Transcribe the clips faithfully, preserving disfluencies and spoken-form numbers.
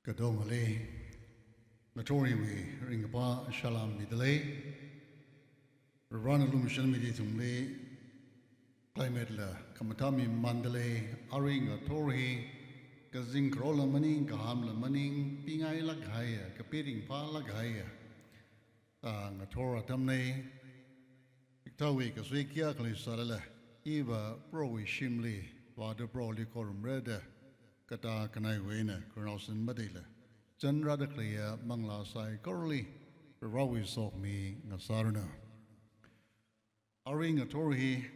Katongali, ngathor hiwui ringkaphā salam midalei. Varena lumashanmida ithumli climate la khamathā mimandalei, arui ngathor hi kazing kharorla maning, kahāmla maning, pingailāk haiya, kapi ringphālāk haiya, ah, ngathor atamnei. Hikathāwui kasui kayākha leisālala, iva Prohowui shimli vāda Proholi khorumra da, katā kanaiwui eina khararnao sāda matheila, chanrāda khaleiya manglā saikorali Prohowui sokhami ngasāranu. Arui ngathor hi,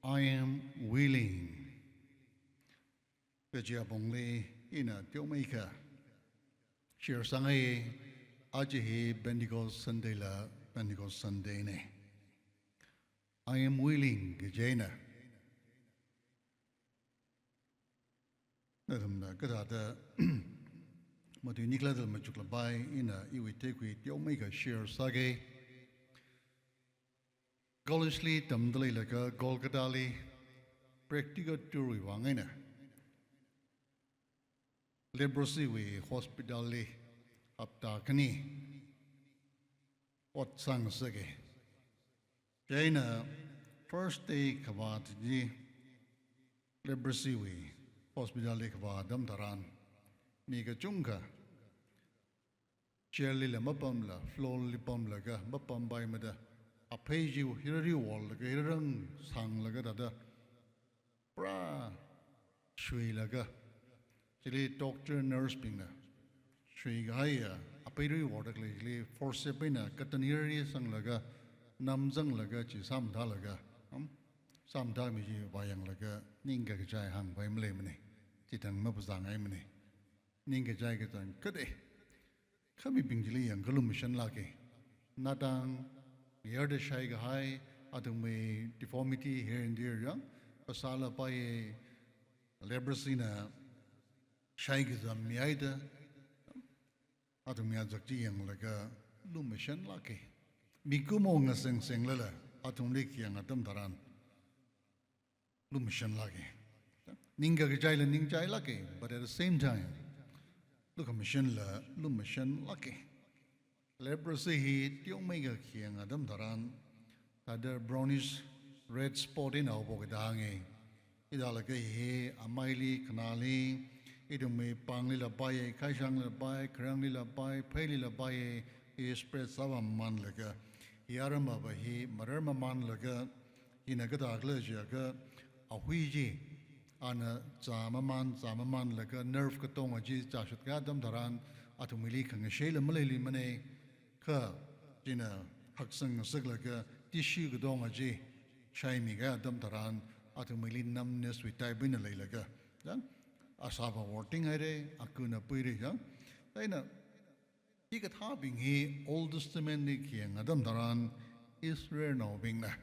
"I am willing" kaji apongli ina teomeikha share sāngai. Aja hi Pentecost Sunday la, Pentecost Sunday nei. "I am willing" kaji eina. Nathumna kathāda matui nikhala da machuklapai, ina iwui theikhui teomeikha share sāga. College li tamda leilaga Kolkata li practical tour wui vang eina leprosy wui hospital li hapta khani ot sāngasaka. Chieina first day kavā chi leprosy wui hospital li kavā atam tharan, mi kachungkha chair lila mapamla, floor li pamlaga mapampaimada, aphei chi hili rivorlaga, hili rāngsanglaga thāda, pura shuilaga, chili doctor nurse bingna shuikahaiya, aphei rivorda khalei chili forceps eina katan hili sanglaga, namzanglaga, chi sāmathālaga, am, sāmathāmi chi vāyanglaga, ningkakachai hāngpai maleimanei. Chithang maphazāngaimanei. Ningkachai kachang kathā. Kha mibing chili yangakha lumashanlāka. Natang, ngayarda shaikahai, athumwui deformity here and there yang, phasāla paiya, leprosy na shaikazam mihaida, athumwui azak chi yanglaga lumashanlāka. Mikumo ngasengsenglala, athumli khayang atam tharan lumashanlāka. Ningkakachaila ningchailāka, but at the same time, lukhamashanla lumashanlāka. Leprosy hi teomeikha khayang atam tharan, thāda brownish red spot eina haophok da hānga. Hithālaga hi amaili, khanāli, ithumwui panglila paiya, khaishanglila pai, kharanglila pai, pheilila paiya, hi spread sāvā mamanlaga, hi aram ava hi marar mamanlaga, hina kathākhala jiakha, ahui chi ana zā maman, zā mamanlaga nerve katonga chi zāshutkahai atam tharan, athumwuili khangasheila maleiluimanei. Kha china haksang ngasaklaga tissue katonga chi shaimikahai atam tharan, athumwuili numbness wui type eina leilaga, yang, asāva vortinghaira, akuna puira, yang. Chieina hikathābing hi Old Testament li khayang atam tharan Israelnaobingna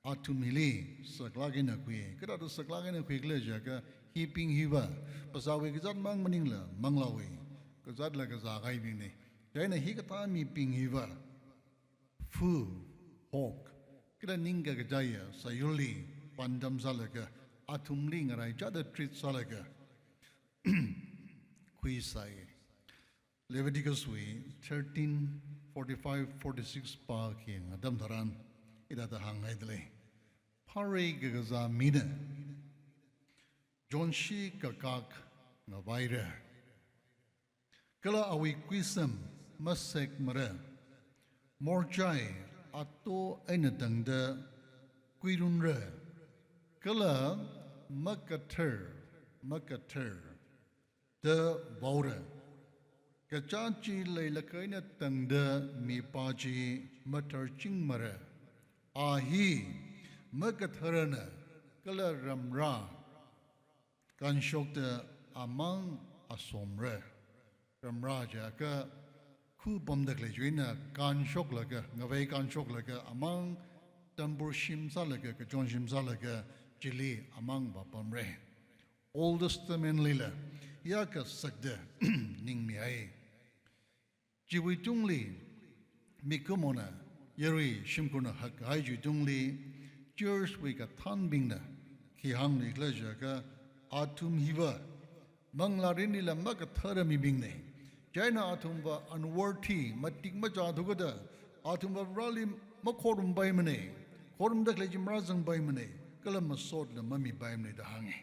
athum hili saklāk eina khui. Kathāda saklāk eina khuikhala jiakha, hibing hiva phasāwui kazāt mang maningla manglāwui kazātla kazākahaibingnei. Chieina hikathā mibing hiva fu, hawk, kala ningkakachaiya sāyurli pandam sālaga, athumli ngaraichāda treat sālaga khuisai. Leviticus wui thirteen forty-five forty-six pākhayang atam tharan, hithāda hānghaidalei. Pharei kakazā mina chonshi kakak ngavaira, kala awui kuisam masekmara. Morchai ato eina tangda kuirunra, kala makathar, makathar da vaora. Kachāt chi leilakha eina tangda mipā chi matharchingmara. A hi makatharana kala ramrā kanshokta amang asomra. Ramrā jiakha khu pamda khalei chiwui eina kanshoklaga, ngavei kanshoklaga, amang tambur shim sālaga, kachon shim sālaga, chili amang vāpamra. Old Testament lila hiyākha sakda ningmihai. Chiwui tungli mikumona yarui shimkhurna hakkahai chiwui tungli church wui kathānbingna khi hāngluikhala jiakha, athum hiva Manglā mirinlila makathara mibingna. Chieina athumva unworthy, matik machāthukada, athumva Vareli makhorumpaimana. Khorumda khalei chi marāzangpaimana. Kala masotla mamipaimana da hānga.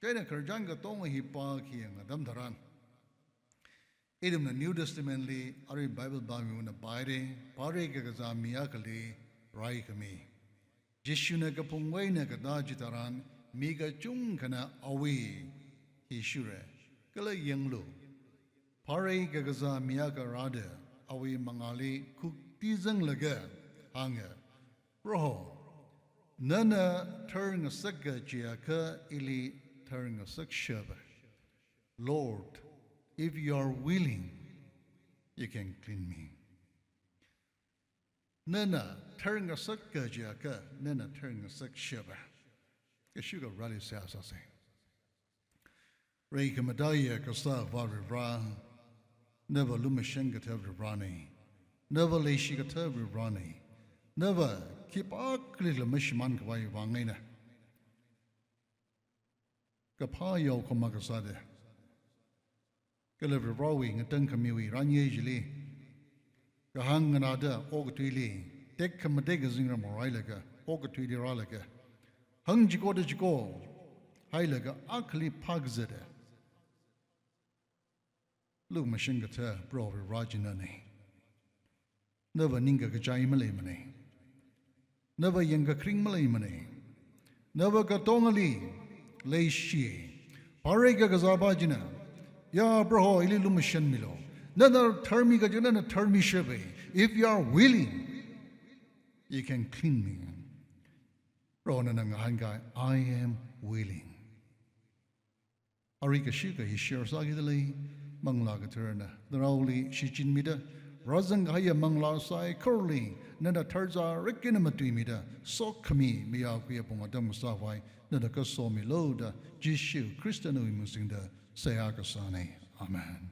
Chieina khararchan katonga hi pākhayang atam tharan, ithumna New Testament li arui Bible pāmiwui vangna pāhaira, pharei kakazā mi akhali raikhami. Jishuna kaphungwui eina katā chitharan, mi kachungkhana awui hi shura. Kala yanglu, pharei kakazā mi akha rāda, awui mangāli khuktizanglaga hānga, Proho, nana tharngasaka chiakha ili tharngasakshapa. Lord, if you are willing, you can clean me. Nana tharngasaka chiakha, nana tharngasakshapa. Kashika Vareli seihā sāsa. Reikhamataiya kasā Avā Varivara, nava lumashan kathā Varivarana, nava leishi kathā Varivarana, nava khipākhalila mashimānkhavai vang eina kaphā yaokahoma kasāda, kala Varivarawui ngatangkhamiwui ranyei chili, kahāng nganāda okathuili, tekhamatei kazingram hailaga, okathuili rālaga, hāng chiko da chiko hailaga, akhali phākazata, lumashan kathā Proho Varivara chi nana. Nava ningkakachai maleimana. Nava yangkakharing maleimana. Nava katongali leishi. Pharei kakazāpa china, ya Proho, ili lumashanmilu. Nana tharmika chi nana tharmishapa. If you are willing, you can clean me. Prohona ngahānkai, I am willing. Arui kashika hi share sākida lei, Manglā Katharana naraoli shichinmida, rāzangkahaiya manglā saikorali nana tharzārak eina matuimida, sokhami mayākhuiya pung atam kasāvai nana kasomilu da, Jishu Khristawui ming singda seihā kasāna. Amen.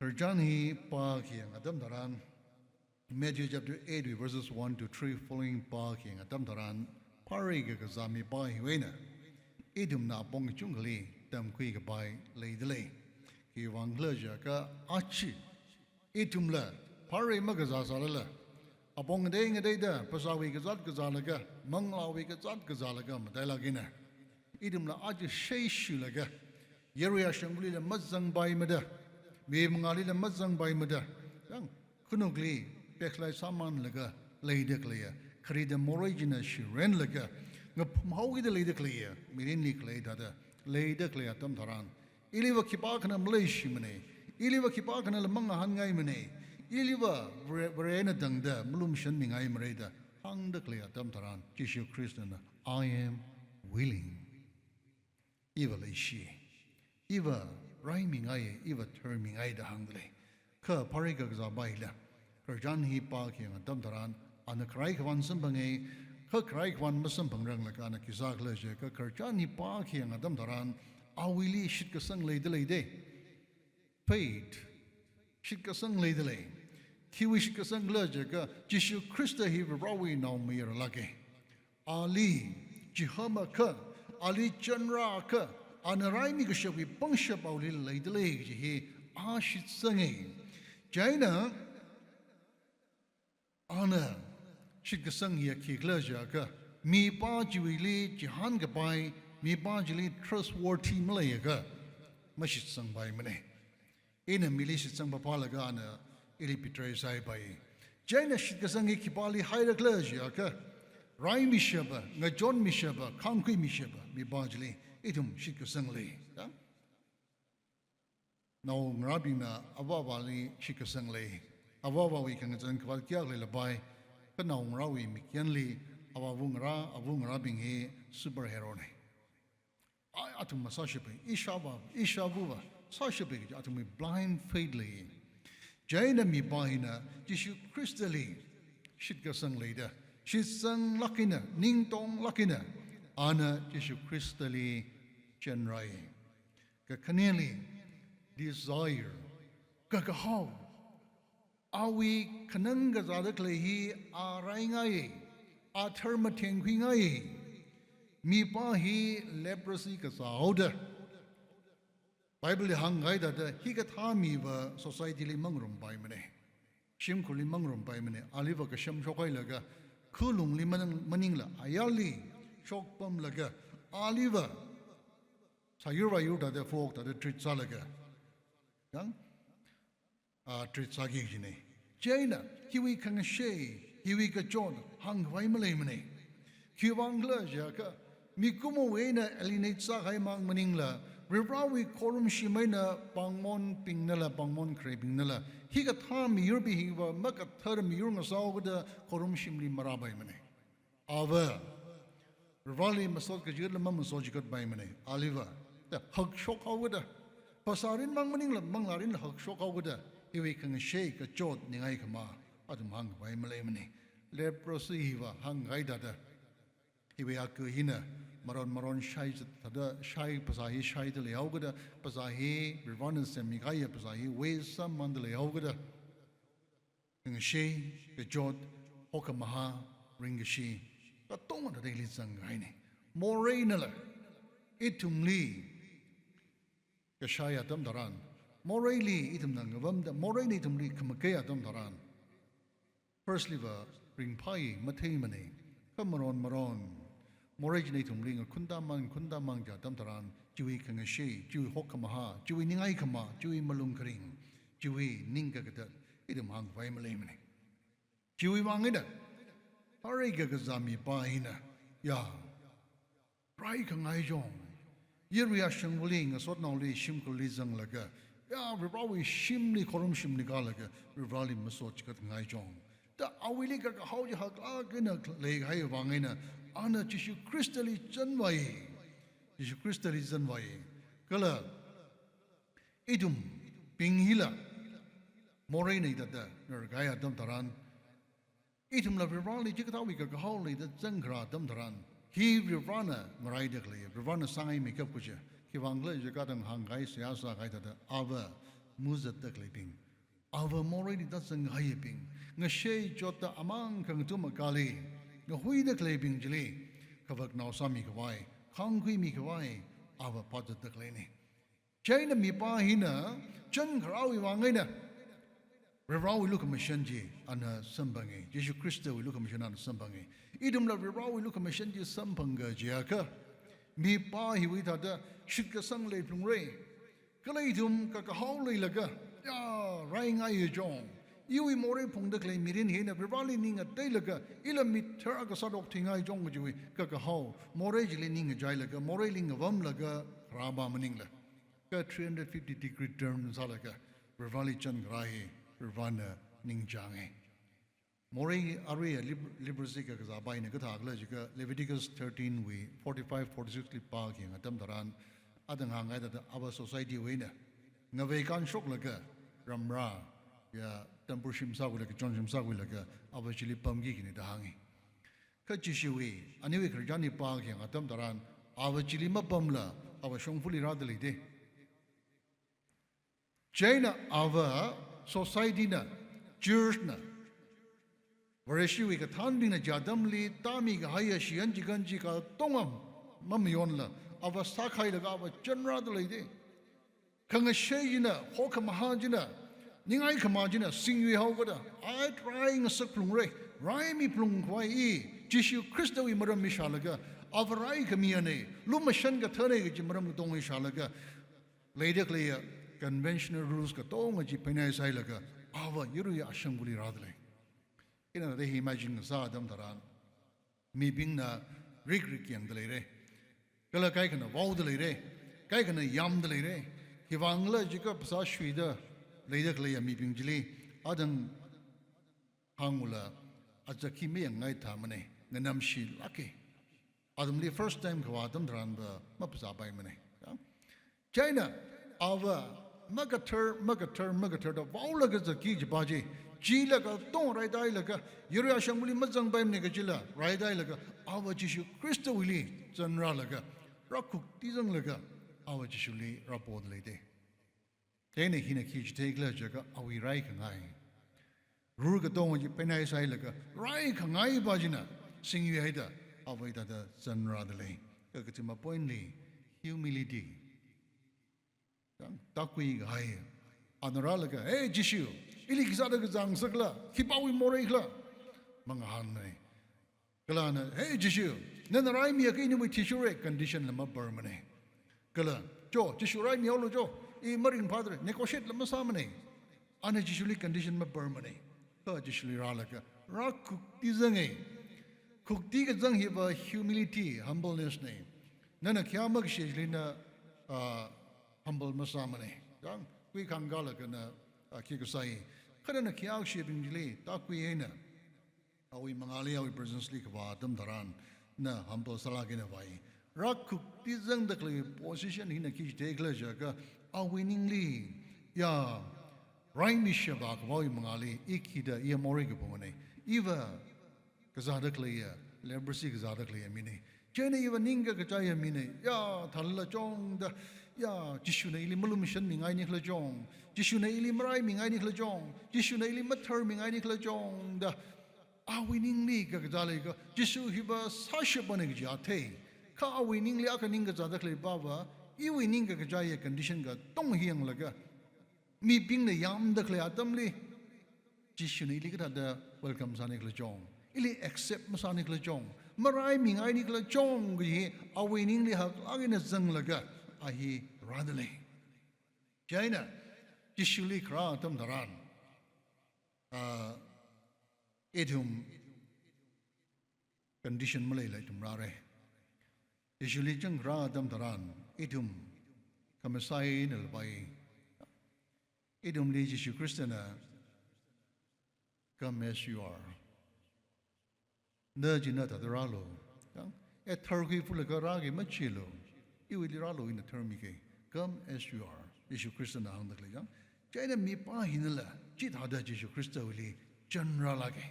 Khararchan hi pākhayang atam tharan, Matthew chapter eight verses one to three following pākhayang atam tharan, pharei kakazā mipā hiwui eina ithumna apong kachungkhali tamkhuikapai leida lei. Khiwui vangkhala jiakha aja ithumla pharei makazā sālala, apong ngatei ngateida, phasāwui kazāt kazālaga, manglāwui kazāt kazālaga matailāk eina, ithumla aja shaishilaga, yaruiya shangvalila mazangpaimada, mi mangālila mazangpaimada, yang khanukli pekhlai sāmanlaga leida khaleiya, kharida morei china shirenlaga, ngaphumhaokida leida khaleiya mirinli khalei thāda leida khaleiya atam tharan, iliva khipākhana maleishimana, iliva khipākhanala mangahānngaimana, iliva Vare-, Varena tangda malumashanmingaimarei da hāngda khaleiya atam tharan, Jishu Khristana, I am willing. Iva leishi, iva raimingai, iva tharmingai da hāngda lei. Kha pharei kakazāpa hila khararchan hi pākhayang atam tharan, ana kharai khavān samphanga, kha kharai khavān masamphangranglakha ana khi sākhala jiakha, khararchan hi pākhayang atam tharan, awuili shitkasang leida leida. Faith, shitkasang leida lei. Khiwui shitkasanglā jiakha, Jishu Khrista hi Varivarawui naomayaralāka. Ali chihamakha, ali chanrākha, ana raimi kashapwui pangshap awuili leida lei kaji hi a shitsanga. Chieina ana shitkasang hiya khikhala jiakha, mipā chiwuili chihānkapai, mipā chili trustworthy maleiakha, mashitsangpaimana. Ina mili shitsang phāphālaga ana ili betray sāhaipai. Chieina shitkasang hi khipāli hairakhala jiakha, raimishapa, ngachonmishapa, khāngkhuimishapa mipā chili ithum shitkasang lei. Ya? Naongarābingna avāvali shitkasang lei. Avāvawui khangachān khavāt kayākha leilapai, kha naongarāwui mikyanli avāva ngarā, ava ngarābing hi superhero na. Ai, athumva sāshapa, ishāvā, ishāvava sāshapa kaji athumwui blind faith lei. Chieina mipā hina Jishu Khristali shitkasang leida, shitsanglāk eina, ningtonglāk eina, ana Jishu Khristali chanrai. Kakhaneli, desire, kakahao. Awui khanang kazāda khalei hi a raingai, a tharmathengkhuingai. Mipā hi leprosy kasā haoda, Bible li hāngkahai thāda hikathā miva society li mangarumpaimana. Shimkhurli mangarumpaimana. Aliva kasham shokhailaga, khulungli manang-, maningla ayarli shokpamlaga, aliva sāyur vāyur thāda phok thāda treat sālaga, yang, ah, treat sāki kajina. Chieina, hiwui khangashei, hiwui kachot hāngkhavai maleimana. Khiwuivang khala jiakha, mikumowui eina alienate sākahai mang maningla, Varivarāwui khorumshim eina pāngmonbingnala, pāngmon khareibingnala, hikathā miyurbing hiva makathar miyur ngasāhaoda khorumshimli marāpaimana. Ava, Varivarāli masot kachikatla mamasot chikatpaimana. Aliva, da hakshok haoda, phasārin mang maningla manglārinla hakshok haoda, hiwui khangashei kachot ningai khama, athum hāngkhavai maleimana. Leprosy hiva hāngkahai thāda, hiwui ākha hina maron maron shai zat thāda, shai phasā hi shaida leihaoda, phasā hi Varivarāna semmikahaiya phasā hi waste sāmamanda leihaoda, khangashei, kachot, hokkhamahā, ringkashi, katonga thāda hili zangkahaina. Moreinala ithumli kashai atam tharan, moreili ithumna ngavamda, moreina ithumli khamakei atam tharan, firstly va ringphai matheimana, kha maron maron, morei china ithumli ngakhun tāman, ngakhun tāman kaja atam tharan, chiwui khangashei, chiwui hokkhamahā, chiwui ningai khama, chiwui malung kharing, chiwui ning kakatat, ithum hāngkhavai maleimana. Chiwui vang eina, arui kakazā mipā hina, ya, rai khangai jong, yaruiya shangvali ngasotnaoli shimkhurli zanglaga, ya, Varivarāwui shimli khorumshimli kālaga, Varivarāli masot chikat ngai jong, da awuili kakahao chi haklāk eina leikahai vang eina, ana Jishu Khristali zanvai. Jishu Khristali zanvai. Kala ithumbing hila, moreina hithāda ngarkahai atam tharan, ithumla Varivarāli chikathāwui kakahao leida zangkharā atam tharan, hi Varivarāna ngaraida khalei, Varivarāna sāngaimeikap kaji, khiwuivang khala jiakha tang hāngkahai seihā sākahai thāda, ava muzatda khaleibing, ava moreili tāzangkahaibing, ngashei chotta amang khangathum akali ngahuida khaleibing chili, khavaknao sāmikhavai, khāngkhuimikhavai, ava phāzatda khaleina. Chieina mipā hina, chānkharāwui vang eina, Varivarāwui lukhamashan chi ana samphanga, Jishu Khristawui lukhamashan ana samphanga. Ithumla Varivarāwui lukhamashan chi samphanga jiakha, mipā hiwui thāda shitkasang leiphalungra. Kala ithum kakahao leilaga, ya, raingaiya jong, iwui morei phungda khalei mirin hina Varivarāli ning ngateilaga, ila mithar akha sāthukthuingai jong kajiwui kakahao, morei chili ning ngachailaga, moreili ngavamlaga, rāma maningla, kha three hundred fifty degree turn sālaga, Varivarāli chānkharā hi Varivarāna ningchānga. Morei aruiya lep-, leprosy kakazāpā hina kathā khala jiakha Leviticus thirteen wui forty-five, forty-six li pākhayang atam tharan, athang hāngkahai thāda ava society wui eina ngavei kānshoklaga, ramrā, ya, tampur shim sākhuilaga, chonshim sākhuilaga, ava chili pamki kajina da hānga. Kha Jishuwui, aniwui khararchanli pākhayang atam tharan, ava chili mapamla, ava shongfali rāda leida. Chieina ava society na, church na, Vareshiwui kathānbingna chi atamli tāmikahaiya shiyan chikān chi katonga mamayonla, ava sākhailaga ava chānrāda leida. Khangashei china, hokhamahā china, ningai khama china singyui haokada, ai rai ngasakphalungra, raimiphalungkhavai i, Jishu Khristawui maram mishālaga, ava raikhami ana, lumashan kathāna kaji maram katonga shālaga, leida khaleiya conventional rules katonga chi pheinaisailaga, ava yaruiya ashangvali rāda lei. Ina thāda hi imagine sā atam tharan, mibingna rikrik yangda leira. Kala kaikhana vaoda leira. Kaikhana yamda leira. Khiwuivang khala jiakha phasā shuida leida khaleiya mibing chili, athang hāngula, azak hi mayangngai thāmana, nganamshilāka. Athumli first time kavā atam tharan va maphasāpaimana. Ya? Chieina, ava makathar, makathar, makathar da vaolaga zaki kajipa chi, chila katonga raidailaga, yaruiya shangvali mazangpaimana kajila raidailaga, ava Jishu Khristawuili chānrālaga, rākhuktizanglaga, ava Jishuli rāpoda leida. Chieina hina khi chithei khala jiakha awui raikhangai. Rur katonga chi pheinaisailaga, raikhangaipa china singyuihaida, ava hithāda chānrāda lei. Ka kathuma point li humility. Yang, tākhui kahai. Ana rālaga, "Hey, Jishu, ili kazāda kazang sakla, khipāwui morei khala?" Mangahānmana. Kala ana, "Hey, Jishu, nana raimi akha iniwui thishura," condition la mapermana. Kala, "Cho, Jishu raimihaolu cho, i maringphātra," negotiate la masāmana. Ana Jishuli condition mapermana. Kha Jishuli rālaga, rākhukti zanga. Khukti kazang hiva humility, humbleness na. Nana khayā makashili na, ah, humble masāmana. Yang, khuikhangkālaga na, ah, khi kasāi. Kha nana khayākashibing chili, tākhui eina. Awui mangāli, awui presence li kavā atam tharan, na humble sālāk eina vāi. Rākhukti zangda khalei position hina khi theikhala jiakha, awui ningli, ya, raimi sheba akhavawui mangāli, i khida, i morei kaphungana. Iva kazāda khaleiya, leprosy kazāda khaleiya mina. Chieina iva ning kakachaiya mina. Ya, thālala chongda, ya, Jishuna ili malumashanmingaini khala chong, Jishuna ili maraimingaini khala chong, Jishuna ili matharmingaini khala chongda, awui ningli kakazā leikha, Jishu hiva sāshapana kaji athei. Kha awui ningli akha ning kazāda khalei pava, iwui ning kakachaiya condition katong hi yanglaga, mibingna yamda khalei atamli, Jishuna ili kathāda welcome sāni khala chong, ili accept masāni khala chong, maraimingaini khala chong kaji awui ningli haklāk eina zanglaga, a hi rāda lei. Chieina, Jishuli kharā atam tharan, ah, ithum condition maleila ithum rāra. Jishuli chang kharā atam tharan, ithum khamasai eina lapai. Ithumli Jishu Khristana, "Come as you are." Na china thāda rālu. Yang, e tharkhui phulaga rāki machilu. Iwuili rālu, ina tharmiki. "Come as you are." Jishu Khristana hāngda khalei yang. Chieina mipā hinala, chithāda Jishu Khristawuili chān rālāka.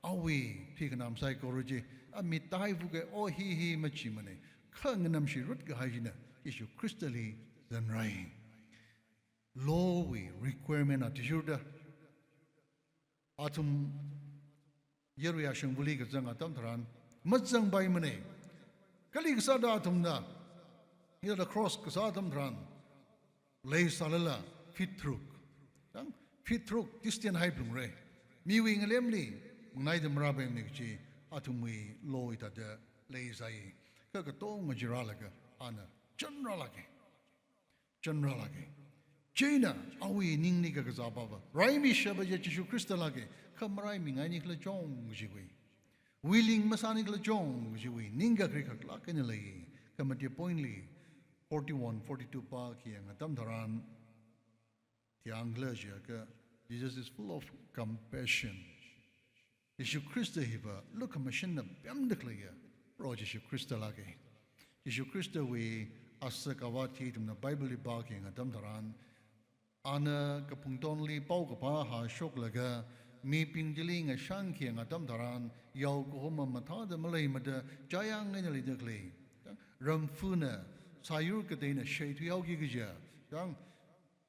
Awui phikhanam saikora chi, a mi tai vuka, o hi hi machimana. Kha nganamshirut kahai china, Jishu Khristali zangrai. Law wui requirement athishurda, athum yarui ashangvali kazang atam tharan, mazangpaimana. Kali kasāda athumna, hithāda cross kasā atam tharan, lei sālala, feet tharuk. Yang, feet tharuk, distance high phalungra. Miwui ngalemli, mangnaida marāpaimana kaji, athumwui law hithāda lei sāi. Kha katonga chi rālaga, ana chān rālāka. Chān rālāka. Chieina, awui ningli kakazā pava, raimi sheba chi Jishu Khrista lāka, kha maraimingaini khala chong kajiwui, willing masāni khala chong kajiwui, ning kakharei khaklāk eina lei. Kha mati point li, forty-one, forty-two pākhi yang atam tharan, thiyang khala jiakha, Jesus is full of compassion. Jishu Khrista hiva lukhamashanna pemda khaleiya, Proho Jishu Khrista lāka. Jishu Khristawui asak avā hi ithumna Bible li pākhi yang atam tharan, ana kaphungtonli paokaphā hāshoklaga, mibing chili ngashānkhi yang atam tharan, yao kahoma mathāda maleimada, chayang eina leida khalei, ramfana, sāyur kateina sheithuihaoki kajiya, yang,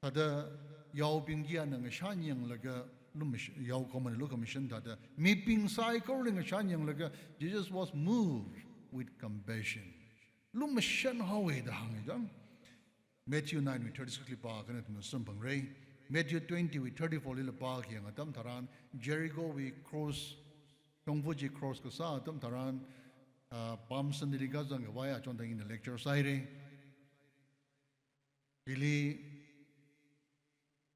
thāda yaobing chi ana ngashān yanglaga, lumash-, yao kahomana lukhamashan thāda, mibing saikorali ngashān yanglaga, Jesus was moved with compassion. Lumashan haowa da hānga chang. Matthew nine wui thirty-six li pākha nathumna samphangra. Matthew twenty wui thirty-four lila pākhi yang atam tharan, Jericho wui cross, shongfa chi cross kasā atam tharan, ah, Palm Sunday li kazang khavai achonthang ina lecture sāhaira. Chili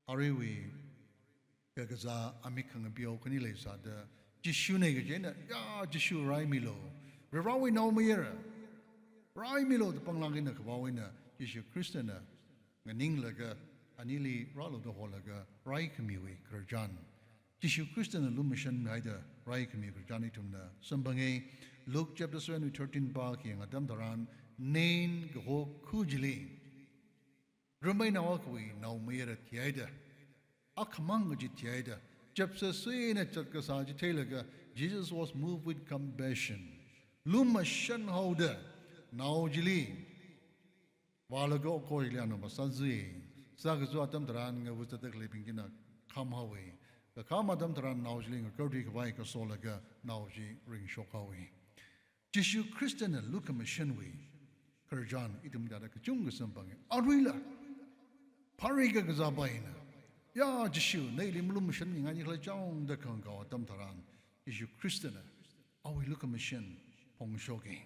aruiwui kakazā amik khangapeo khani leisāda, Jishuna kaji eina, ya, Jishu raimilu, Varewui naomayara, raimilu da panglāk eina khavao eina, Jishu Khristana nganinglaga, anili rālu da holaga, raikhamiwui khararchan, Jishu Khristana lumashanhaida raikhami khararchan ithumna samphanga. Luke chapter seven wui thirteen pākhi yang atam tharan, Nain kaho khu chili rameinao akhawui naomayara thihaida, akhamang kaji thihaida, chapsa suina zatkasā chi theilaga, Jesus was moved with compassion. Lumashan haoda, nao chili vālaga okathui li ana vāsāzui. Sākazu atam tharan ngavā zatda khaleibing china kham haowa. Kakham atam tharan nao chili ngakarthui khavai kasolaga nao chi ringshok haowa. Jishu Khristana lukhamashan wui, khararchan ithum thāda kachungkha samphanga. Aruila, pharei kakazāpa hina, ya Jishu, na ili malumashanmingaini khala chang da khangakao atam tharan, Jishu Khristana awui lukhamashan phongshoka.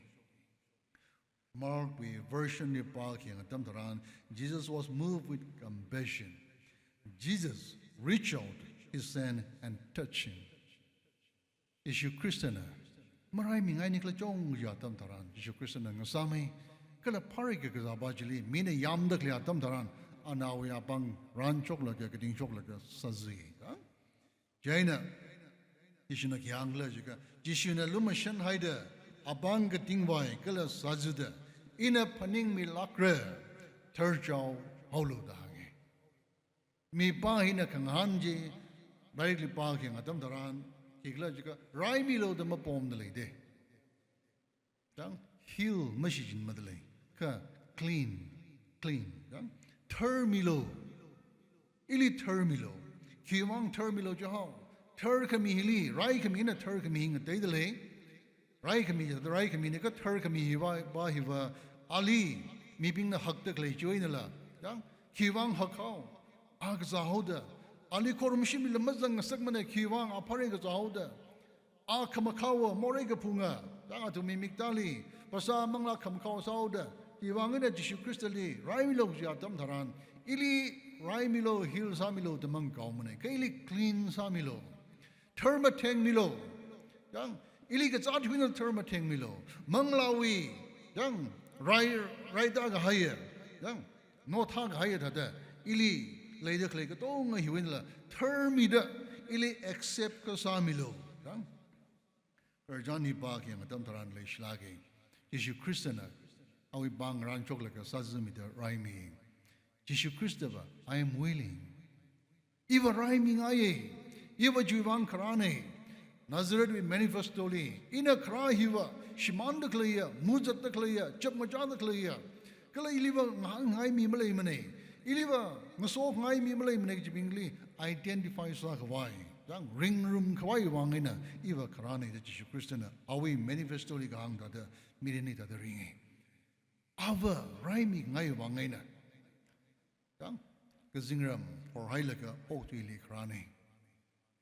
Mark wui version li pākhayang atam tharan, Jesus was moved with compassion. Jesus reached out his hand and touched him. Jishu Khristana maraimingaini khala chang ya atam tharan, Jishu Kharistana ngasāmei, kala pharei kakazāpa chili mina yamda khalei atam tharan, ana awui apāng rānshoklaga, kating shoklaga sāzui. Chieina Jishuna khi hāngkhala jiakha, Jishuna lumashanhaida apāng katingvai kala sāzuda, ina phaningmilākra, tharchao haolu da hānga. Mipā hina khangahān chi, Bible li pākhayang atam tharan, khikhala jiakha, raimilu da mapamda leida. Chang, heal mashichinmada lei. Kha clean, clean. Chang, tharmilu. Ili tharmilu. Khiwuivang tharmilu jihao. Tharkhami hili, raikhamina tharkhami hi ngateida lei. Raikhami, raikhamina kha tharkhami hiva, va hiva, ali mibingna hakda khalei chiwuinala. Chang, khiwuivang hakhao. A kazāhaoda. Ali khorumshimlila mazangngasakmana khiwuivang a pharei kazāhaoda. A khamakhaowa, morei kaphunga, chang athumwui miktāli, phasā manglā khamakhao sāhaoda, khiwuivang eina Jishu Khristali raimilu kaji atam tharan, ili raimilu, heal sāmilu da mangakaomana, kha ili clean sāmilu, tharmathengmilu, chang, ili kazāt hiwuina tharmathengmilu, manglāwui, chang, rai, raida kahaiya, chang, nothā kahaiya thāda, ili leida khalei katonga hiwuinala tharmida, ili accept kasāmilu. Chang, khararchan hi pākhayang atam tharan leishilāka. Jishu Khristana awui pāng rānshoklaga sāzumida raimi. Jishu Khristava, "I am willing." Iva raimingaye, iva chiwuivang kharāne. Nazareth wui manifesto li, ina kharā hiva, shimānda khaleiya, muzatda khaleiya, chapngachāda khaleiya, kala iliva ngahānngai mi maleimana, iliva ngasokngai mi maleimana kajibingli identify sākhavai, chang, ringrumkhavai vang eina, iva kharāne da Jishu Khristana awui manifesto li kahāng thāda, mirinli thāda ringa. Ava raimi ngai vang eina, chang, kazingram horhailaga okathuili kharāne.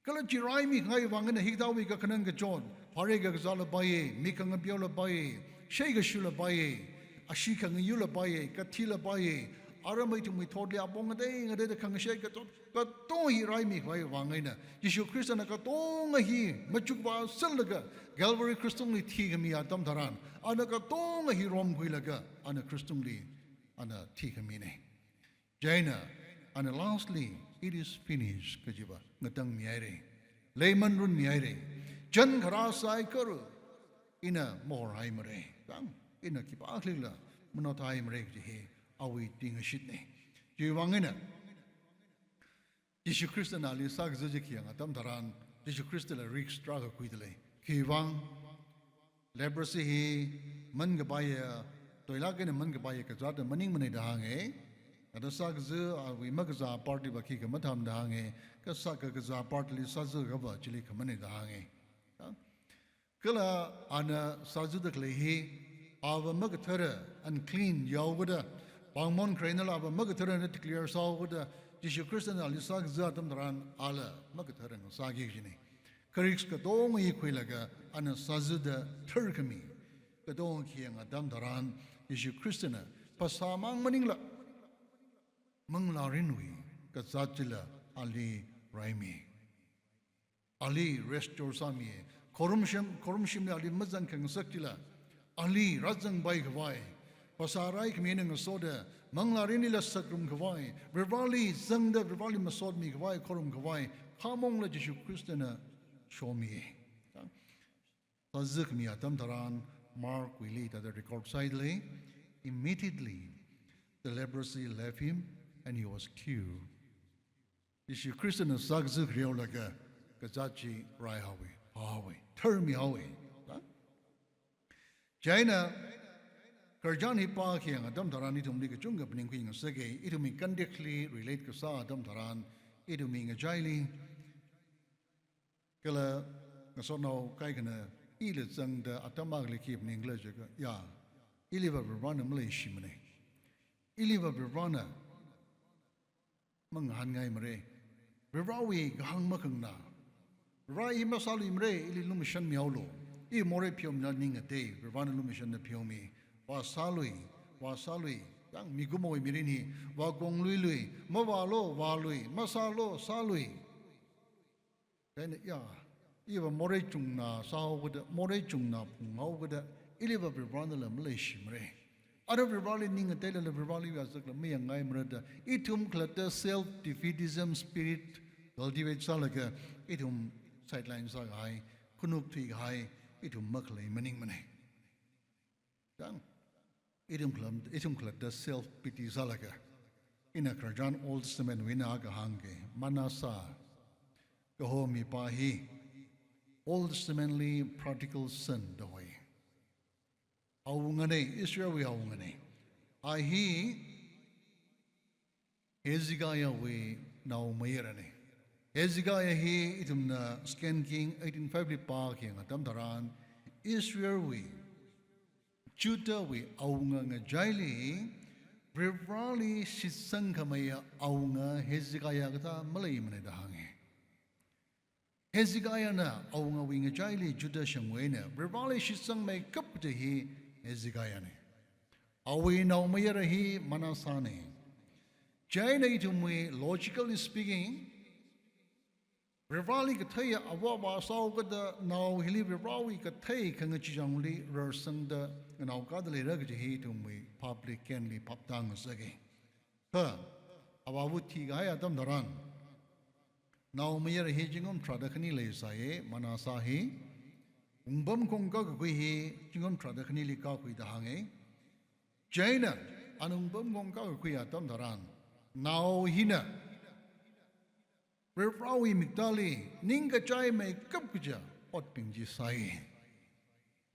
Kala chi raimi ngai vang eina hikathāwui kakhanang kachot, pharei kakazāla paiya, mik khangapeola paiya, sheikashula paiya, ashee khangayula paiya, kathila paiya, aramai ithumwui thotli apong ngatei ngateida khangashei kachot, katonga hi raimi ngai vang eina, Jishu Khristana katonga hi machukvāserlaga, Calvary Cross tungli thikhami atam tharan, ana katonga hi romkhuilaga, ana Cross tungli, ana thikhamina. Chieina, ana lastly, "It is finished," kajiva ngatangmihaira. Leiman runmihaira. Chān kharā saikora, ina mahorhaimara. Chang, ina khipākhala manaothāhaimara kaji hi awui tuingashitna. Chiwuivang eina, Jishu Khristana ali sākaza chi khayang atam tharan, Jishu Khristala risk tarākha khuida lei. Khiwuivang, leprosy hi mankapaiya, toilāk eina mankapaiya kazāta maningmana da hānga. Thāda sākaza awui makazā part liva khikha mathāmana da hānga. Kha sākakazā part li sāzakava chili khamana da hānga. Kala ana sāzada khalei hi, ava makathara, unclean yaokada, pāngmon khareinala ava makathara na declare sāhaokada, Jishu Khristana ali sākaza atam tharan ala makathara ngasāki kajina. Kha risk katonga hi khuilaga ana sāzada tharkhami. Katonga khayang atam tharan Jishu Khristana phasāmang maningla, manglārinwui kazāt chila ali raimi. Ali restore sāmi, khorumshim, khorumshimli ali mazangkhangasak chila, ali rāzangpai khavai, phasā raikhamina ngasoda, manglārinlila sakrumkhavai, Varivarāli zangda Varivarāli masotmi khavai, khorumkhavai, khamongla Jishu Khristana shomi. Sāzakhami atam tharan Mark wuili thāda record sāhaida lei, "Immediately the leprosy left him and he was cured." Jishu Khristana sākaza khareolaga kazāt chi raihaowa, haowa, tharmihaowa. Ha? Chieina, khararchan hi pākhayang atam tharan ithumli kachungkha phaningkhui ngasaka, ithumwui context li relate kasā atam tharan, ithumwui ngachaili, kala ngasotnao kaikhana ila zangda atam akhali khi phaningkhala jiakha, ya, Iliva Varivarana maleishimana. Iliva Varivarana mangahānngaimara. Varivarawui kahāng makhangna. Varivara, i masāluimara, ili lumashanmihaolu. I morei pheomila ning ngatei, Varivarana lumashanna pheomi. Vāsālui, vāsālui, yang mikumowui mirin hi, vākongluilui, mavālu, vālui, masālu, sālui. Chieina ya, iva morei chungna sāhaokada, morei chungna phunghaokada, iliva Varivaranala maleishimara. Ara Varivarali ning ngateilala Varivarali vāzakla mayāngngaimara da, ithum khalatta self-defeatism spirit cultivate sālaga, ithum sideline sākahai, khanuk thuikahai, ithum makhalei maningmana. Yang, ithum khalam, ithum khalatta self pity sālaga. Ina khararchan Old Testament wui eina akha hāngga, Manasseh kaho mipā hi Old Testament li prodigal son da hoi. Awungana, Israelwui awungana. A hi Hezekiahwui naomayarana. Hezekiah hi ithumna Second King eighteen five li pākhayang atam tharan, Israelwui, Judahwui awunga ngachaili, Varivarali shitsang khameiya awunga Hezekiah kathā maleimana da hānga. Hezekiahna awungawui ngachaili Judah shangwui eina Varivarali shitsangmeikap kaji hi Hezekiahna. Awui naomayara hi Manassehna. Chieina ithumwui, logically speaking, Varivarali katheiya ava vāsāhaokada nao hili Varivarawui kathei khangachee changli rarsangda nganaokada leira kaji hi ithumwui public kenli phaptāngasaka. Kha, avāva thikahai atam tharan, naomayara hi zingkum tharāda khani leisāya, Manasseh hi, wungpamkhong kakakhui hi zingkum tharāda khanili kakhui da hānga. Chieina, ana wungpamkhong kakakhui atam tharan, nao hina Varivarawui miktāli ningkachaimeikap kaja otbing chi sāi.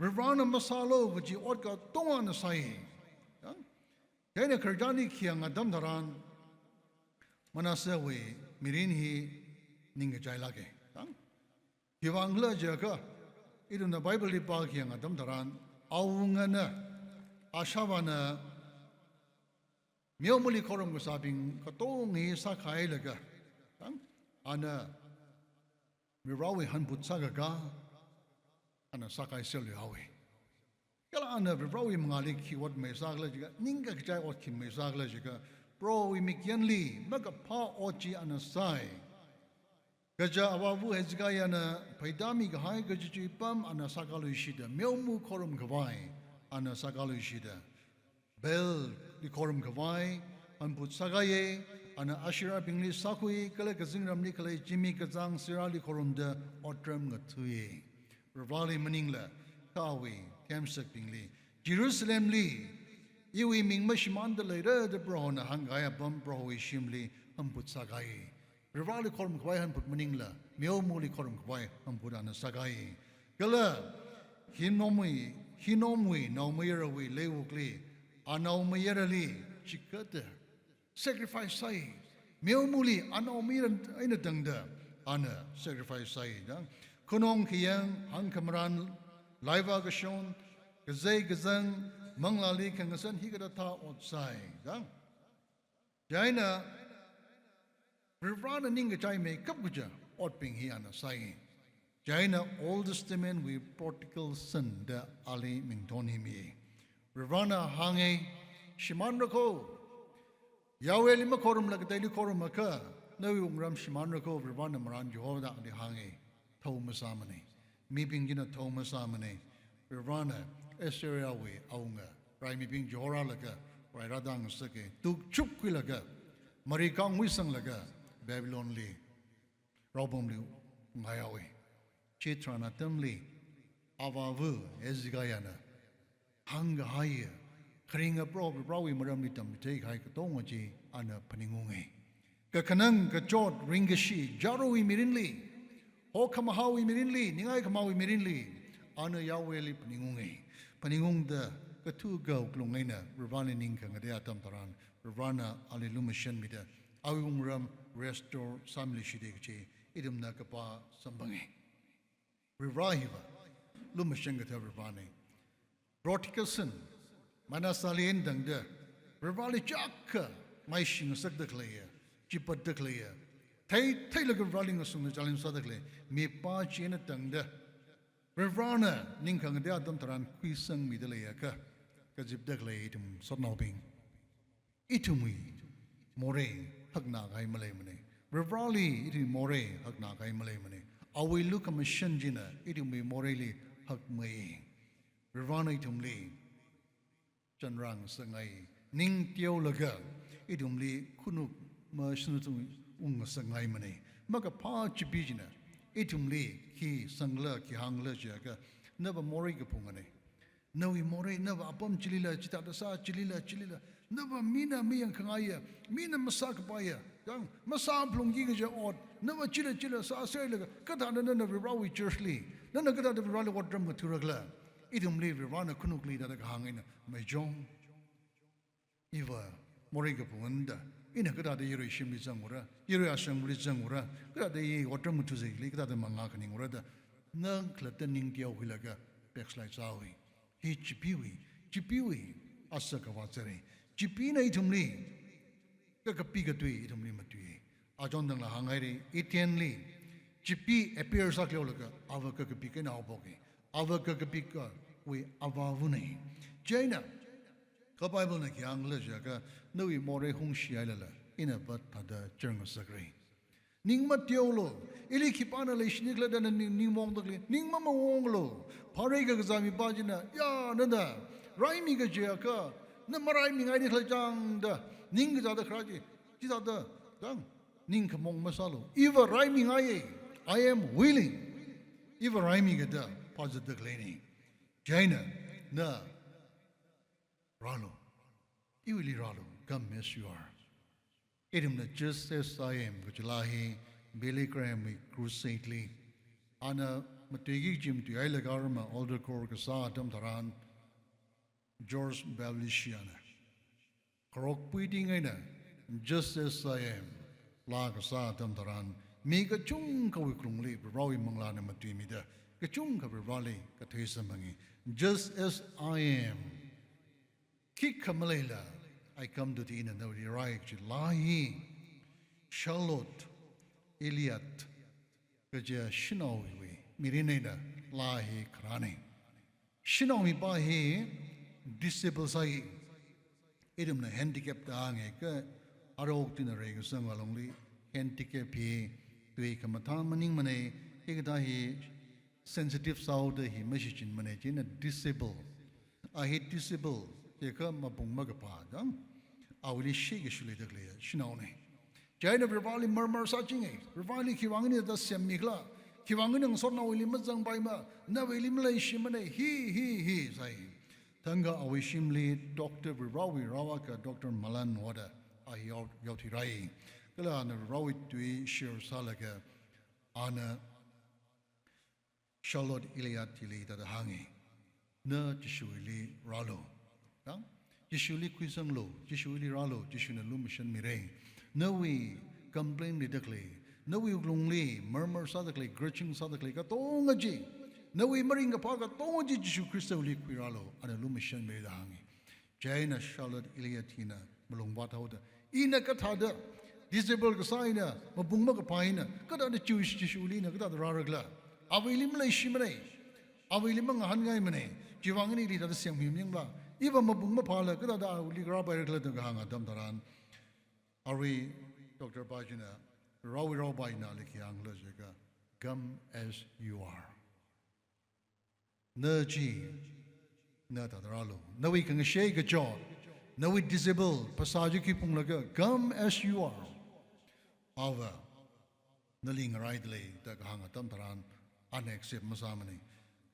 Varivarana masālu kaji ot katonga ana sāi. Yang? Chieina khararchan hi khayang atam tharan, Manassehwui mirin hi ningkachailāka. Yang? Khiwuivang khala jiakha, ithumna Bible li pākhayang atam tharan, awungana, ashāvāna, meomali khorum kasābing katonga hi sākhailaga, yang, ana Varivarawui hanphut sākakā, ana sākahai serluihaowa. Kala ana Varivarawui mangāli khi ot meisākhala jiakha, ningkakachai ot khi meisākhala jiakha, Prohowui mikyanli makaphā ot chi ana sāi. Kaja avāva Hezekiahna pheida mikahai kachichā apam ana sākāluishida, meoma khorum khavai ana sākāluishida, Baalli khorum khavai hanphut sākāya, ana Asherahbingli sākhui, kala kazingramli khalei zimik kazang sirāli khorumda otram ngathuiya. Varivarali maningla, kha awui themsakbingli, Jerusalemli iwui ming mashimānda leira da Prohona hāngkahai apam Prohowui shimli hanphut sākāi. Varivarali khorum khavai hanphut maningla, meomali khorum khavai hanphut ana sākāi. Kala Hinnomwui, Hinnomwui naomayarawui leiwukli, anaomayarali chikatta sacrifice sāi. Meomali anaomayara eina tangda ana sacrifice sāi da. Khanong khayang, hangkhamaran, laiva kashon, kazei kazang, manglāli khangasan hikathāthā ot sāi da. Chieina Varivarana ningkachaimeikap kaja otbing hi ana sāi. Chieina Old Testament wui prodigal son da ali mingthon hi mi. Varivarana hānga, shimānra kho. Yahwehli makhorumla kateili khorumakha, nawui wungram shimānra kho, Varivarana marān Jehovahli hānga. Thao masāmana. Mibing china thao masāmana. Varivarana Assyriawui awunga raimibing chihorālaga, rai rāda ngasaka, tukchupkhuilaga, mari kangwui sanglaga, Babylonli, raopamli ngaihaowa. Chitharan atamli, avāva Hezekiahna hāngkahaiya, kharinga Proho Prohowui maramli tamchitheikahai katonga chi ana phaningunga. Kakhanang, kachot, ringkashi, jarawui mirinli, hokhamahāwui mirinli, ningai khamāwui mirinli, ana Yahwehli phaningunga. Phaningungda kathu kawuklung eina Varivarali ning khangatei atam tharan, Varivarana ali lumashanmida, awui wungram restore sāmiluishita kachi, ithumna kapā samphanga. Varivara hiva lumashan kathā Varivarana. Prodigal son, Manassehli eina tangda, Varivarali chiyākha maishingasakda khaleiya, chipatda khaleiya, thei, theilaga Varivarali ngasungda challenge sāda khalei mipā chi eina tangda, Varivarana ning khangatei atam tharan khuisangmida leiakha, kazipda khalei ithum sotnaobing, ithumwui morei hakna kahai maleimanei. Varivarali ithumwui morei hakna kahai maleimanei. Awui lukhamashan china ithumwui moreili hakmei. Varivarana ithumli chanrāngasakngai, ning teolaga ithumli khanuk mashinatungungsangngai manei. Makaphā chipee china ithumli khi sangla, khi hāngla jiakha, nava morei kaphunganei. Nawui morei, nava apam chilila, chithāda sā, chilila, chilila. Nava mina mayangkhangaiya, mina masākapaiya, yang masāphalungki kaja ot, nava chila chila sāserlaga, kathāda nana Varivarawui church li, nana kathāda Varivarali otram ngathura khala? Ithumli Varivarana khanukli thāda kahāng eina maichong. Iva morei kaphungana da, ina kathāda yarui shimli zangra, yarui ashangbuli zangra, kathāda i otram ngathuzei khala, kathāda mangā khaningra da, nang khalatta ning teokhuilaga backslide sāhaowa. Hi chipeewui, chipeewui asak kavā zatrei. Chipeena ithumli kakapi katui ithumli matuiya. Achon tangla hānghaira, Edenli chipee appear sākhaolaga ava kakapi eina haophoka. Ava kakapikawui avāvunei. Chieina kha Bible na khi hāngkhala jiakha, nawui morei hungshi hailala, ina vātda thāda churngasakra. Ning mateolu, ili khipāna leishini khala da na ning, ning maongda khalei, ning mamawonglu. Pharei kakazā mipā china, ya, nana raimi kajiakha, na maraimingaini khala chang da, ning kazāda kharā chi, chithāda, dang, ning khamong masālu. Iva raimingaiya, I am willing. Iva raimika da phāzatda khaleinei. Chieina, na rālu. Iwuili rālu, come as you are. Ithumna Just as I Am kaji laa hi Billy Graham wui crusade li, ana matuiki kaji matuihailaga rama altar call kasā atam tharan, George Beveridge ana kharokpuiting eina Just as I Am laa kasā atam tharan, mi kachungkhawui wuklungli Varivarawui manglāna matuimida, kachungkha Varivarali kathei samphangi. Just as I am. Khikha maleila, I come to thee, ina nawuili rāi kaji laa hi Charlotte Elliott kaja shanaowui mirin eina laa hi kharānei. Shanao mipā hi disable sāi. Ithumna handicap da hānga kha, arao okathuina reikasang alungli handicap hi tui khamathā maningmanei, hikathā hi sensitive sāhaoda hi mashichinmanei, chieina disable. A hi disable jiakha mapung makaphā dang, awuili shikashu leida khalei shanaonei. Chieina Varivarali murmur sāchinga, Varivarali khiwuivang ina thāda semmi khala, khiwuivang ina ngasotnaowuili mazangpaimana, nawuili maleishimanei, hi, hi, hi, sai. Thangkha awui shimli Doctor Varivarawui rao akha Doctor Malan hoda a hi yao, yaothuirai. Kala ana Varivarawui tui share sālaga, ana Charlotte Elliott hili thāda hānga, na Jishuwuili rālu. Dang, Jishuli khuisanglu, Jishuwuili rālu, Jishuna lumashanmirai. Nawui complain leida khalei, nawui wuklungli murmur sāda khalei, grudging sāda khalei katonga chi, nawui maringkaphā katonga chi Jishu Khristawuili khuirālu, ana lumashanmirai da hānga. Chieina Charlotte Elliott hina malung vāthaoda, ina kathāda disable kasā ina, mapung makaphā ina, kathāda Jewish Jishuli ina kathāda rāra khala? Awuili maleishimanei, awuili mangahānngai manei, chiwuivang ina ili thāda semmi maningla, iva mapung maphāla kathāda awuili rāpaira khala da kahāng atam tharan, arui Doctor pā china, raowui raopā ina ali khi hāngkhala jiakha, come as you are. Na chi, na thāda rālu. Nawui khangashei kachot, nawui disable phasā chi khi phunglaga, come as you are. Ava nali ngaraida lei da kahāng atam tharan, ana accept masāmanei.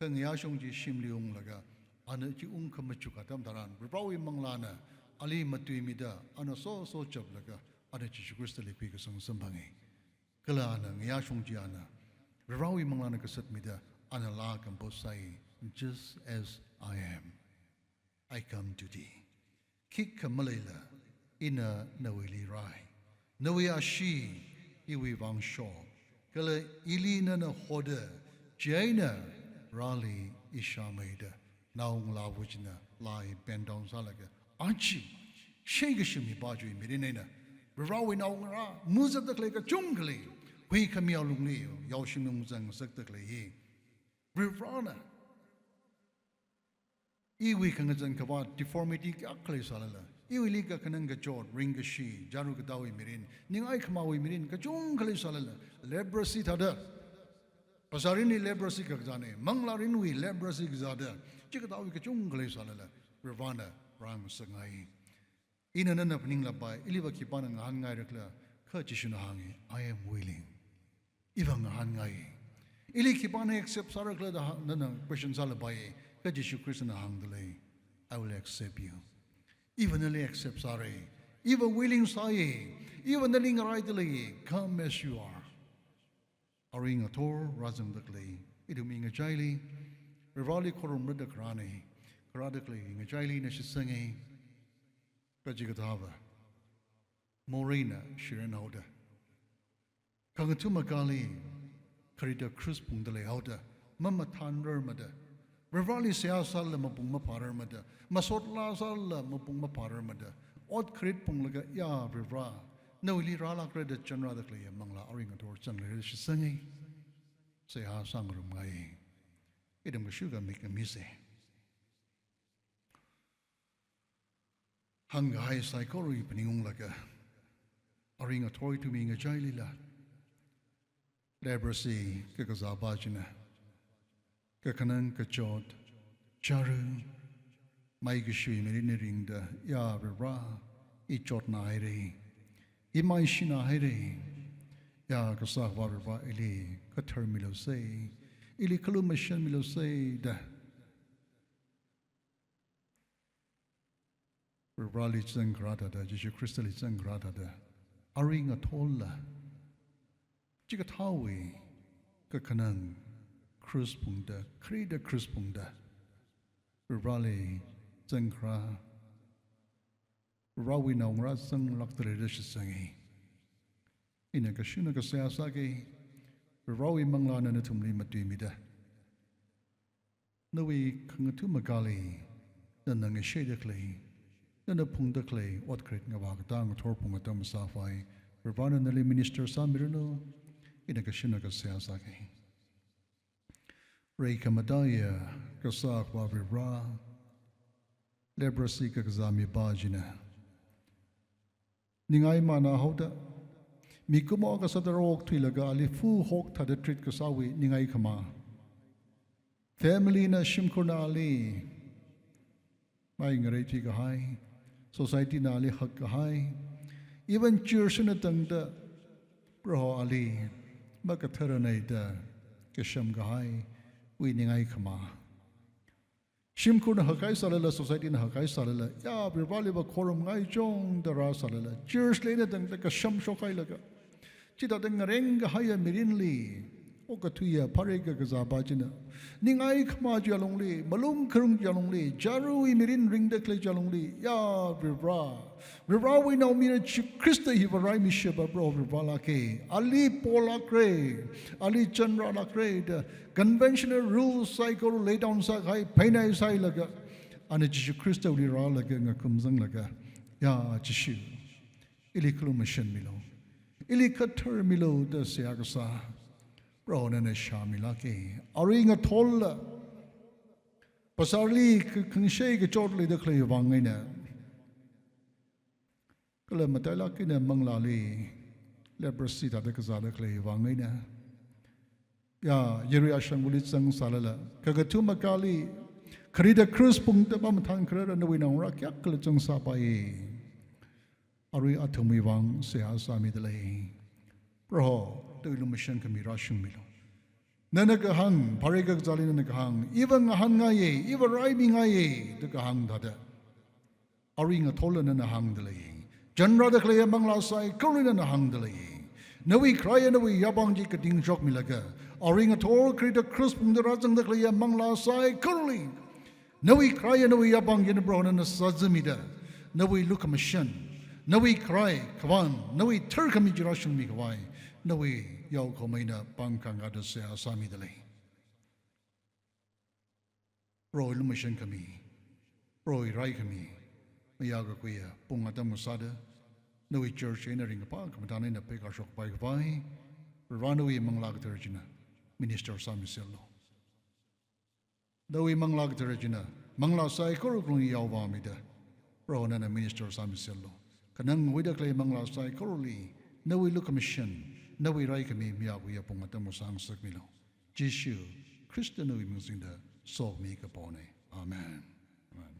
Kha ngayāshung chi shimli unglaga, ana chi ungkhamachuk atam tharan, Varivarawui manglāna ali matuimida, ana soso chaplaga, ana Jishu Khristali khuikasang samphanga. Kala ana ngayāshung chi ana, Varivarawui manglāna kasatmida, ana laa compose sāi, just as I am, I come to thee. Khikha maleila, ina nawuili rāi. Nawui ashee iwui vang shok, kala ili nana hoda, chieina rāli ishāmeida, naongalāva china laa hi bend down sālaga, achi, sheikashi mipā chiwui mirin eina, Varivarawui naongarā, muzatda khalei kachungkha lei, huikhami alungli, yaoshim lungzang ngasakda khalei hi. Varivarana, iwui khangazan khavāt deformity kayākha leisālala, iwuili kakhanang kachot, ringkashi, jaru katawui mirin, ningai khamāwui mirin, kachungkha leisālala, leprosy thāda, phasārinli leprosy kakazāna, manglārinwui leprosy kazāda, chikathāwui kachungkha leisālala, Varivarana rāngasakngai. Ina nana phaninglapai, iliva khipāna ngahānngaira khala, kha Jishuna hānga, "I am willing." Iva ngahānngai. Ili khipāna accept sāra khala da ha-, nana question sālapai, kha Jishu Khristana hāngdalei, "I will accept you." Iva nali accept sāra. Iva willing sāya. Iva nali ngaraidalei, "Come as you are." Arui ngathor rāzangda khalei ithumwui ngachaili, Varivarali khorumrada kharāna, kharāda khalei ngachaili ina shitsanga. Kachikathāva moreina shiran haoda, khangathum akali kharida krush phungda leihaoda, mamathānrarmada, Varivarali seihā sālala mapung maphārarmada, masot laa sālala mapung maphārarmada, ot kharit phunglaga, "Ya Varivara, nawuili rālākra" da chanrāda khaleiya manglā arui ngathor zangleira shitsanga. Seihā sāngarumngai. Ithum kashuka mikumisa. Hāngkahai saikora hi phaningunglaga, arui ngathor ithumwui ngachailila, leprosy kakazāpa china, kakhanang kachot, jaru, maikashiwui mirinli ringda, "Ya Varivara, i chotnāhaira, i maishināhaira. Ya Kasā Akhava Varivara, ili katharmilusa, ili khalumashanmilusa" da Varivarali zangkharā thāda, Jishu Khristali zangkharā thāda, arui ngathorla chikathāwui kakhanang krush phungda, kharida krush phungda, Varivarali zangkharā, Varivarawui naongarā zanglākda leira shitsanga. Ina kashunga seihā sāki, Varivarawui manglāna nathumli matuimida, nawui khangathum akali nana ngashaida khalei, nana phungda khalei ot kharit ngavā katā ngathor phung atam sāpai. Varivarana nali minister sāmiranu. Ina kashunga seihā sāki. Reikhamataiya Kasā Akhava Varivara, leprosy kakazā mipā china ningai mānā haoda, mikumo kasā tharok thuilaga ali fu hok thāda treat kasāwui ningai khamā. Family na, shimkhurna ali mai ngareithui kahai, society na ali hakkahai, even church na tangda Proho ali makathara nei da kasham kahaiwui ningai khamā. Shimkhurna hakkahai sālala, society na hakkahai sālala, ya Varivarali va khorumngai chungda rāsālala, church li eina tangda kasham shokhailaga, chithāda ngareng kahaiya mirinli okathuiya phare kakazāpa china, ningai khamā chi alungli, malung kharung chi alungli, jaruwui mirin ringda khalei chi alungli, ya Varivara, Varivarawui naomayara Jishu Khrista hi vāraimishapa Proho Varivara lāka. Ali polākra, ali chanrālākra da conventional rules saikora lay down sākahai phainai sāhailaga, ana Jishu Khristali rālaga ngakumzanglaga, ya Jishu, ili khalumashanmilu, ili katharmilu da seihā kasā Proho nana shāmilāka. Arui ngathorla phasārli ka-, khangashei kachot leida khalei vang eina, kala matailāk eina manglāli leprosy thāda kazāda khalei vang eina, ya yarui ashangvali zangsālala, khangathum akali kharida krush phungda mamathān kharara nawui naongarā kayākhala zangsāpai. Arui athumwui vang seihā sāmidalei. Proho, tui lumashan khami rāshungmilu. Nana kahāng, phare kakazāli nana kahāng, iva ngahānngaiya, iva raimingaiya da kahāng thāda, arui ngathorla nana hāngdalei. Chanrāda khaleiya manglā saikorali nana hāngdalei. Nawui kharāya nawui yāpāng chi katingshokmilaga, arui ngathor kharida krush phungda rāzangda khaleiya manglā saikorali nawui kharāya nawui yāpāng chi Proho nana sazamida, nawui lukhamashan, nawui kharai khavān, nawui tharkhami chi rāshungmi khavai, nawui yaokahom eina pāng khangaida seihā sāmidalei. Proho lumashan khami, Proho raikhami, mayā kakhuiya pung atam sāda, nawui church eina ringkaphā khamathān eina pheikashok pai khavai, Proho nawui Manglā Kathara china minister sāmiserlu. Nawui Manglā Kathara china manglā saikora wuklung yaovāmida, Proho nana minister sāmiserlu. Khanang huida khalei manglā saikorali, nawui lukhamashan, nawui raikhami mayā kakhuiya pung atam sāngasakmilu. Jishu Khrista nawui ming singda somi kapona. Amen. Amen.